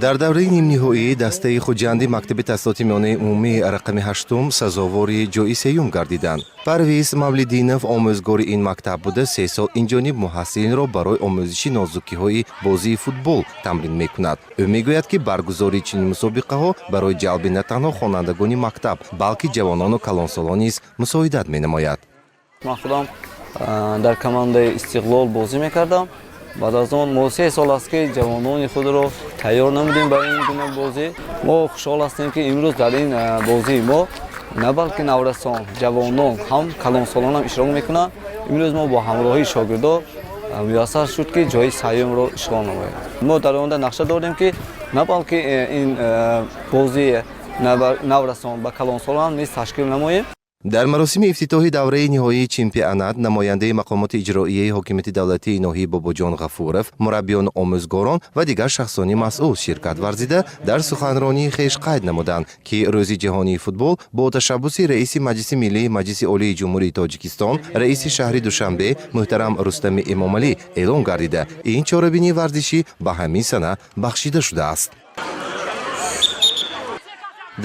Дар давраи нимниҳоӣ дастаи Хуҷанди мактаби таҳсилоти миёнаи умумии рақами ҳаштум сазовори ҷои сеюм гардиданд. Парвиз Мавлидинов омӯзгори ин мактаб буда, 3 сол инҷониб муҳассилинро барои омӯзиши нозукиҳои бозии футбол тамрин мекунад. Ӯ мегӯяд, ки баргузории чунин мусобиқаҳо барои ҷалби на танҳо хонандагони мактаб, балки ҷавонону калонсолон низ мусоидат менамояд. Ман худам дар командаи Истиқлол бозӣ мекардам. Баъд аз он мо 3 сол аст, ки ҷавонони худро тайёр намудем ба ин гуна бозӣ. Мо хушҳол ҳастем, ки имрӯз дар ин бозии мо на балки наврасон, ҷавонон ҳам, калонсолон ҳам иштирок мекунанд. Имрӯз мо бо ҳамроҳии шогирдо муяссар шуд, ки ҷои сеюмро ишғол намоем. Мо дар оянда нақша дорем, ки на балки ин бозии наврасон, ба калонсолон низ ташкил намоем. Дар маросими ифтитоҳи давраи ниҳоии чемпионат намояндаи мақомоти иҷроияи ҳокимияти давлатии ноҳияи Бобоҷон Ғафуров, мураббиёну омӯзгорон ва дигар шахсони масъул ширкат варзида, дар суханронии хеш қайд намуданд, ки Рӯзи ҷаҳонии футбол бо ташаббуси раиси Маҷлиси Миллии Маҷлиси Олии Ҷумҳурии Тоҷикистон, раиси шаҳри Душанбе муҳтарам Рустами Эмомалӣ эълон гардида, ин чорабинии варзишӣ ба ҳамин сана бахшида шудааст.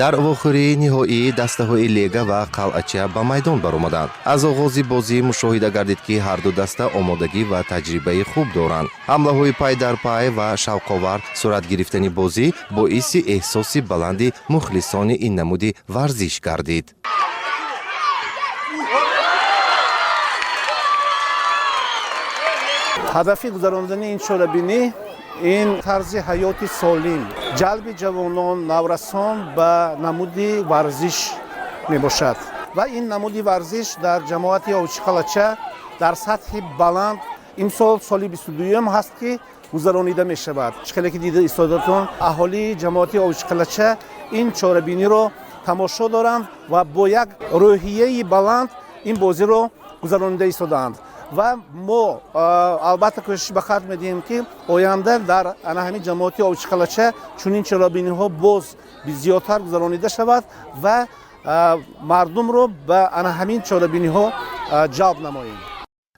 Дар вохӯрии ниҳоӣ дастаҳои Лега ва Қалъача ба майдон баромаданд. Аз оғози бозӣ мушоҳида гардид, ки ҳарду даста омодагӣ ва таҷрибаи хуб доранд. Ҳамлаҳои пай дар пай ва шавқовар сурат гирифтани бозӣ боиси эҳсоси баланди мухлисони ин намуди варзиш гардид. Ҳадафи гузарондани ин чорабинӣ ин тарзи ҳаёти солим, ҷалби ҷавонон, наврасон ба намуди варзиш мебошад ва ин намуди варзиш дар ҷамоати Овчиқалача дар сатҳи баланд имсол соли 22-юм ҳаст, ки гузаронида мешавад. Чӣ хеле ки дида истодатон, аҳолии ҷамоати Овчиқалача ин чорабиниро тамошо доранд ва бо як рӯҳияи баланд ин бозиро гузаронида истодаанд. Ва мо албатта кӯшиш ба харҷ медиҳем, ки оянда дар ана ҳамин ҷамоати Овчиқалача чунин чорабиниҳо боз зиёдтар гузаронида шавад ва мардумро ба ана ҳамин чорабиниҳо ҷалб намоем.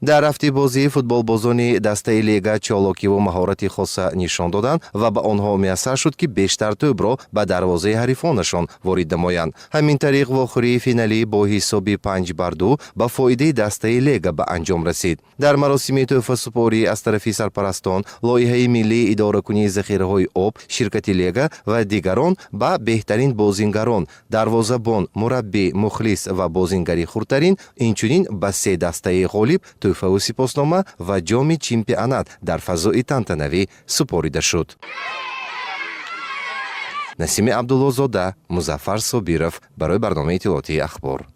Дар рафти бозӣ футболбозони дастаи Лега чолокиву маҳорати хоса нишон доданд ва ба онҳо муяссар шуд, ки бештар тӯбро ба дарвозаи ҳарифонашон ворид намоянд. Ҳамин тариқ, вохӯрии финалӣ бо ҳисоби 5 бар 2 ба фоидаи дастаи Лега ба анҷом расид. Дар маросими тӯҳфасупорӣ аз тарафи сарпарастон, лоиҳаи миллии идоракунии захираҳои об, ширкати Лега ва дигарон ба беҳтарин бозингарон, дарвозабон, мураббӣ, мухлис ва бозингари хурдтарин, инчунин ба се дастаи ғолиб тӯҳфаву сипоснома ва ҷоми чемпионат дар фазои тантанавӣ супорида шуд. Насими Абдуллозода, Музаффар Собиров барои барномаи иттилоотии Ахбор.